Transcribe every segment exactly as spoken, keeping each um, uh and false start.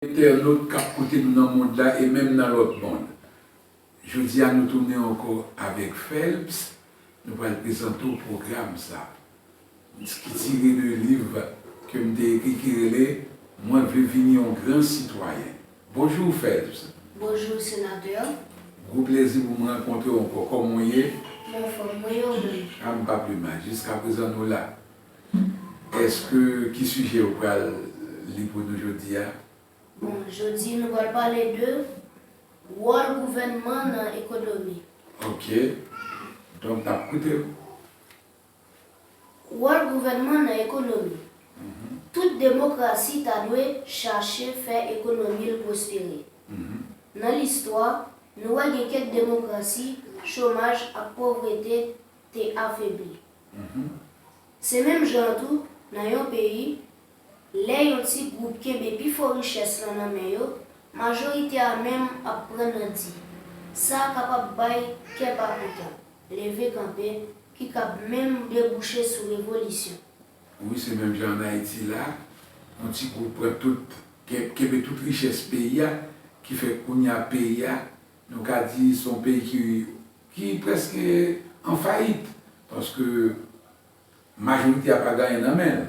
Entènot k ap koute nou nan mond la e menm nan lòt mond. Jodi a nou tounen ankò avèk Phelps, nou pral prezante w pwogram sa. Ki tire de liv ke m te ekri ki rele Mwen vle vin yon gran sitwayen. Bonjou Phelps. Bonjou senatè. Gwo plezi pou m rankontre w ankò. Kòman w ye? M anfòm, mwen ye ou menm? A, m pa pi mal. Jiskaprezan nou la. Èske, ki sijè ou pral li pou nou jodi a? Bon, jodi nou pral pale de wòl gouvènman nan ekonomi. Ok. Donk, n ap koute w. Wòl gouvènman nan ekonomi. Tout demokrasi ta dwe chache fè ekonomi l pwospere. Nan listwa, nou wè gen kèk demokrasi, chomaj ak povrete te afebli. Se menm jan an tou, nan yon peyi, lè yon ti gwoup kenbe pifò richès lan nan men yo, majorite a menm ap pran nan di. Sa a kapab bay kè pa kontan, leve kanpe, ki kab menm debouche sou revolisyon. Wi, se menm jan ann Ayiti la, yon ti gwoup pran tout, ke- kenbe tout richès peyi a, ki fè kounye a peyi a, nou ka di se yon peyi ki, ki prèske an fayit, paske majorite a pa gen anyen nan men l.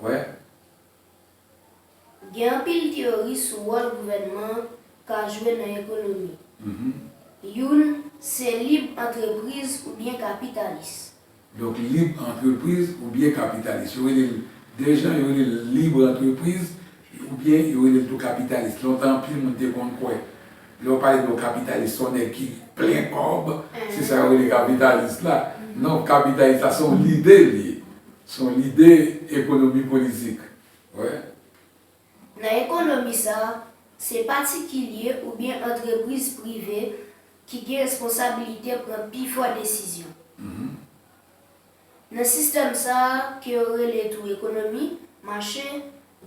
Wè. Gen anpil teyori sou wòl gouvènman ka jwe nan ekonomi. Youn se lib antrepriz oubyen kapitalis. Donk, lib antrepriz oubyen kapitalis. Yo rele l de jan, yo rele l lib antrepriz oubyen yo rele l tou kapitalis. Lontan, anpil moun te konn kwè, lè w pale de yon kapitalis, se yon nèg ki plen kòb, se sa yo rele kapitalis la. Non, kapitalis la, se yon lide li ye. Se yon lide ekonomi politik. Wè. Nan ekonomi sa a, se patikilye oubyen antrepriz prive ki gen responsabilite pran pifò desizyon. Nan sistèm sa a, ke yo rele tou ekonomi mache,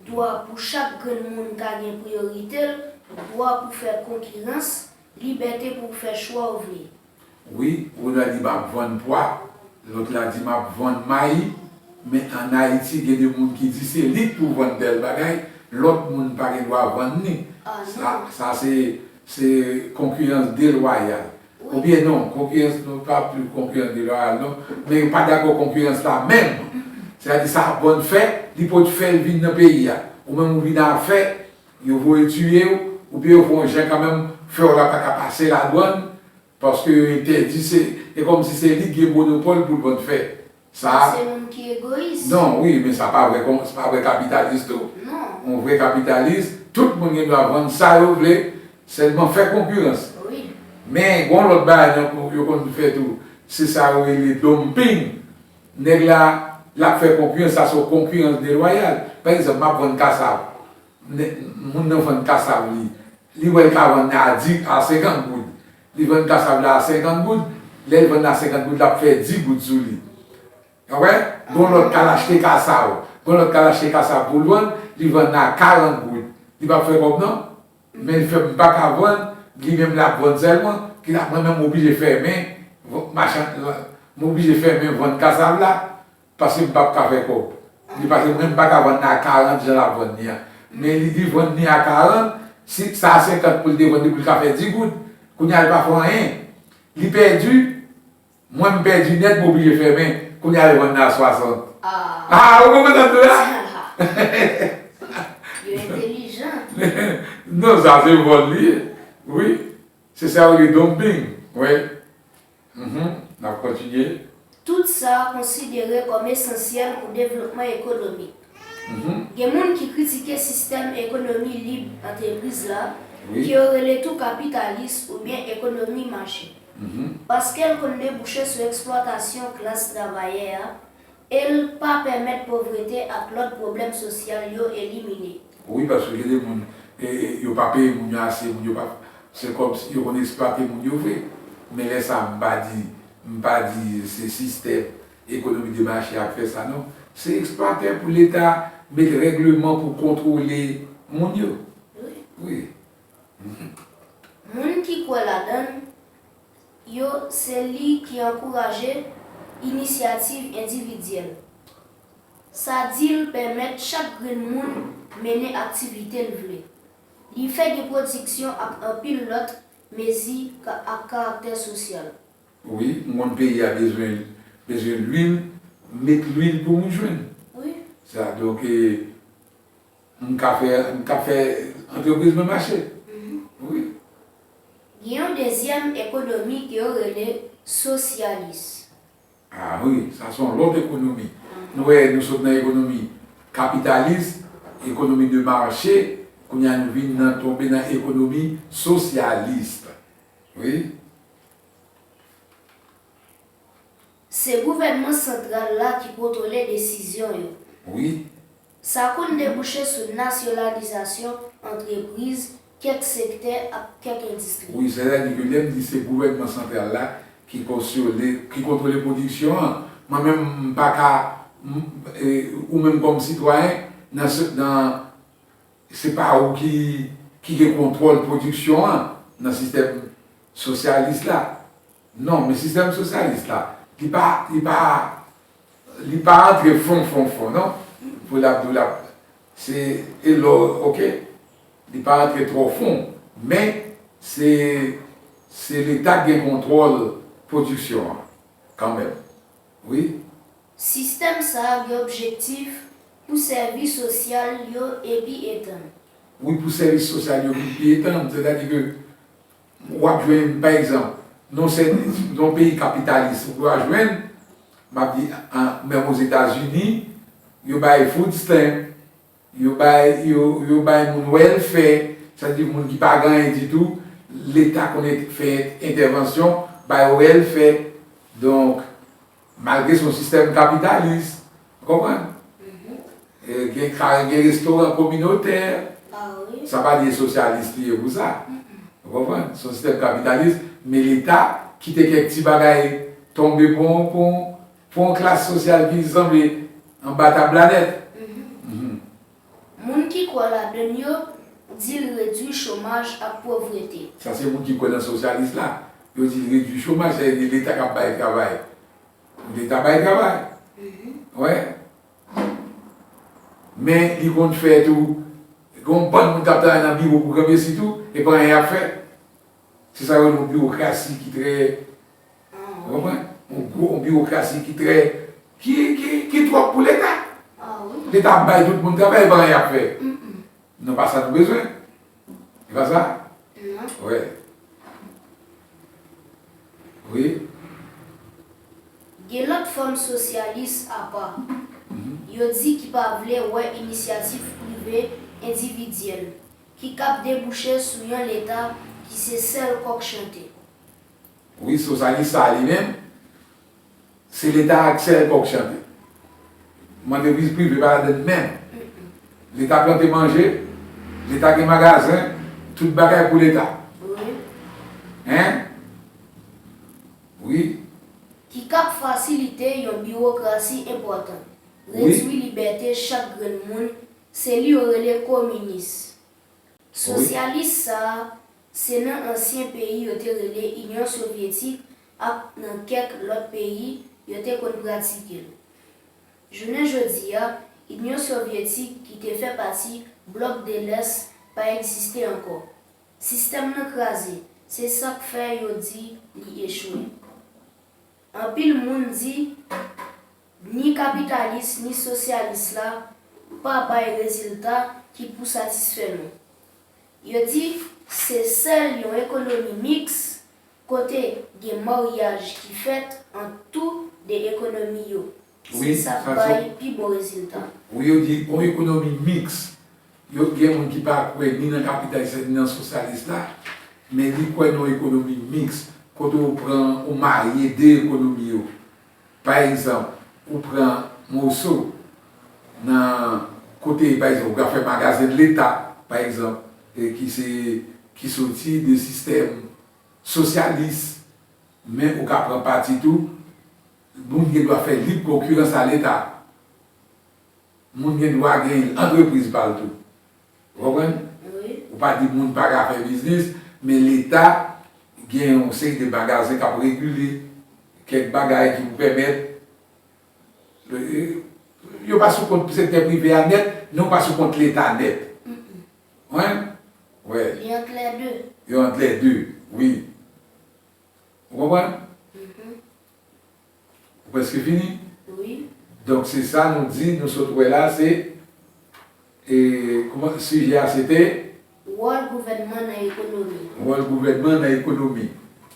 dwa pou chak grenn moun ka gen priyorite l, dwa pou fè konkirans, libète pou w fè chwa w vle. Wi, youn a di m ap vann pwa, lòt la di m ap vann mayi, men ann Ayiti, gen de moun ki di se li k pou vann tèl bagay, lòt moun pa gen dwa vann li. Sa, sa se, se konkirans delwayal. Oubyen non, konkirans, nou pa pli konkirans delwayal non, men yo pa dakò konkirans la menm. Sètadi sa ap vann fè, li pot fè l vin nan peyi a. Ou menm ou vin a fè, yo voye tiye w, oubyen yo fè yon jan kanmenm, fè w la pa ka pase ladwann, paske yo entèdi, se, e kòmsi se li k gen monopòl pou l vann fè. Sa se moun ki egoyis. Non, wi, men sa pa vrè, sa pa vrè kapitalis tou. Non. Yon vrè kapitalis, tout moun gen dwa vann sa yo vle, sèlman fè konkirans. Wi. Men, gen yon lòt bagay nan, yo konn fè tou, se sa yo rele dumping. Nèg la, l ap fè konkirans, sa se yon konkirans delwayal. Pa egzanp, m ap vann kasav. Nè- moun nan vann kasav li, li wè l ka vann a di, a senkant goud. Li vann kasav la a senkant goud, lè l vann a senkant goud, l ap fè dis goud sou li. Ou wè? Gon lòt k al achte kasav. Gon lòt k al achte kasav pou l vann, li vann a karant goud. Li p ap fè kòb non. Men l fè m pa ka vann, li menm l ap vann sèlman, ki la, mwen menm m oblije fèmen, machann, m oblije fèmen vann kasav la. Paske m p ap ka fè kòb. Li pase mwen, m pa ka vann nan a karant jan l ap vann li a. Men li, li vann li a karant, si sa a senkant pou l te vann li pou l ka fè dis goud, kounye a li pa fè anyen. Li pèdi, mwen m pèdi nèt, m oblije fèmen. Kounye a li vann nan a swasant. Ah, ou konprann sa m di w la? Yo entèlijan. Non, sa se vòl li ye. Wi. Se sa yo rele dumping. Wi. N ap kontinye. Tout sa konsidere kòm esansyèl pou devlopman ekonomik. Gen moun ki kritike sistèm ekonomi lib antrepriz la, ke yo rele tou kapitalis oubyen ekonomi mache, paske l konn debouche sou eksplwatasyon klas travayè a, e l pa pèmèt povrete ak lòt pwoblèm sosyal yo elimine. Wi, paske gen de moun, e, e, yo pa peye moun yo ase, moun yo pa, se kòmsi yo konn eksplwate moun yo vre. Men lè sa a, m pa di, m pa di se sistèm ekonomi de mache a k fè sa, non. Se eksplwatè pou Leta met règleman pou kontwole moun yo. Wi. Wi. Moun ki kwè ladan l, yo, se li ki ankouraje inisyativ endividyèl. Sa di l pèmèt chak grenn moun mennen aktivite l vle. Li fè gen pwodiksyon ak anpil lòt mezi ka- ak karaktè sosyal. Wi, m konn peyi a bezwen bezwen lwil, m met lwil pou m jwenn. Wi. Sa, donk, e, m ka fè, m ka fè antrepriz mwen mache. Wi. Gen yon dezyèm ekonomi ke yo rele sosyalis. Ah wi, sa se yon lòt ekonomi. Nou wè, nou sot nan ekonomi kapitalis, ekonomi de mache, kounye a nou vin nan tonbe nan ekonomi sosyalis. Wi. Se gouvènman santral la ki kontwole desizyon yo. Wi. Sa konn debouche sou nasyonalizasyon antrepriz, kèk sektè ak kèk endistri. Wi, sètadi ke lè m di se gouvènman santral la ki konsyole, ki kontwole pwodiksyon an, mwen menm m pa ka, m- e, ou menm kòm sitwayen, nan se- nan se pa ou ki ki gen kontwòl pwodiksyon an nan sistèm sosyalis la. Non, men sistèm sosyalis la, li pa li pa li pa antre fon fon fon non. Pou l ap di w l ap se e lò, oke, li pa antre twò fon, men se se leta k gen kontwòl pwodiksyon an kanmenm. Wi. Sistèm sa a gen objektif pou sèvis sosyal yo epi etann. Wi, pou sèvis sosyal yo epi etann, sètadi ke w ap jwenn, pa egzanp, nan yon sèten yon peyi kapitalis, ou ka jwenn, m ap di, an, menm Ozetazini, yo bay food stamp, yo bay yo yo bay moun welfare, sa vle di moun ki pa gen anyen ditou, leta konn fè entèvansyon, bay welfare. Donk, malgre se yon sistèm kapitalis, ou konprann? Gen kay, gen restoran kominotè, sa pa di e sosyalis li ye pou sa. Ou konprann? Se yon sistèm kapitalis, men leta kite kèk ti bagay tonbe pou yon pou yon pou yon klas sosyal ki sanble anba tab la nèt. Moun ki kwè ladann yo di l redwi chomaj ak povrete. Sa se moun ki kwè nan sosyalis la. Yo di l redwi chomaj, sa vle di leta k ap bay travay. Leta bay travay. Wè. Men li konn fè tou, gen yon bann moun k ap travay nan biwo pou granmesi tou, e pa anyen y ap fè. Se sa yo rele yon biwokrasi ki trè, ou konprann? Yon gwo, yon biwokrasi ki trè, ki, ki, ki twòp pou leta. Leta ap bay tout moun travay, e pa anyen y ap fè. Non, pa sa nou bezwen. E pa sa? Wi. Wi. Gen lòt fòm sosyalis apa, yo di ki pa vle wè inisyativ prive endividyèl ki kab debouche sou yon leta ki se sèl kòk chante. Wi, sosyalis sa a li menm, se leta ak sèl kòk chante. Antrepriz prive pa ladann menm. Leta plante manje, leta gen magazen, tout bagay pou leta. Hein? Wi. Ki kab fasilite yon biwokrasi enpòtan, redwi libète chak grenn moun, se li yo rele kominis. Sosyalis sa a, se nan ansyen peyi yo te rele Inyon Sovyetik ak nan kèk lòt peyi yo te konn pratike l. Jounen jodi a, Inyon Sovyetik ki te fè pati Blòk de Lès pa egziste ankò. Sistèm nan kraze, se sa k fè yo di li echwe. Anpil moun di, ni kapitalis ni sosyalis la pa bay rezilta ki pou satisfè nou. Yo di se sèl yon ekonomi miks kote gen maryaj ki fèt ant tou de ekonomi yo. Se sa k bay pi bon rezilta. Wi, yo di yon ekonomi miks. Yo gen moun ki pa kwè ni nan kapitalis la ni nan sosyalis la, men li kwè nan yon ekonomi miks, kote ou pran, ou marye de ekonomi yo. Pa egzanp, ou pran moso nan kote, pa egzanp, ou ka fè magazen leta, pa egzanp, e ki se, ki soti de sistèm sosyalis, men ou ka pran pati tou, moun gen dwa fè lib konkirans a leta. Moun gen dwa gen antrepriz pa l tou. Ou konprann? Ou pa di moun pa ka fè biznis, men leta gen yon seri de magazen k ap regile kèk bagay ki pou pèmèt, yo pa sou kont sektè prive a nèt, non pa sou kont leta nèt. Ou konprann? Wè. Li ant lè de. Yo ant lè de, wi. Ou konprann? Ou prèske fini? Wi. Donk, se sa nou di, nou sot wè la, se, e, kòman, sijè a, se te? Wòl gouvènman nan ekonomi. Wòl gouvènman nan ekonomi.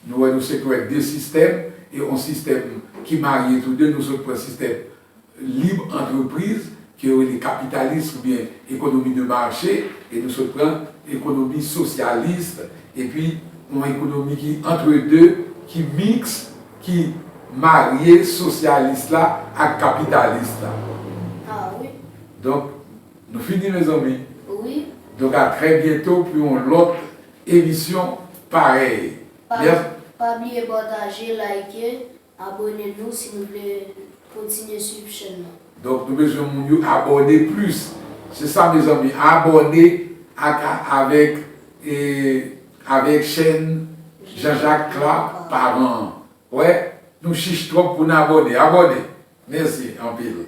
Nou wè nou sot wè de sistèm, e yon sistèm ki marye tou de, nou sot pran sistèm lib antrepriz, ke yo rele kapitalis oubyen ekonomi de mache, e nou sot pran ekonomi sosyalis, epi yon ekonomi ki antre de, ki miks, ki marye sosyalis la ak kapitalis la. Ah wi. Donk, nou fini, mezanmi. Wi. Donk, a trè byento pou yon lòt emisyon parèy. Pa, pa bliye pataje, like, abòne nou si nou vle kontinye swiv chèn nan. Donk, nou bezwen moun yo abòne plis. Se sa, mezanmi, abòne ak, avèk, e, avèk chèn Jean-Jacques Clark, paran an. Wè, nou chich twòp pou n abòne. Abòne. Mèsi anpil.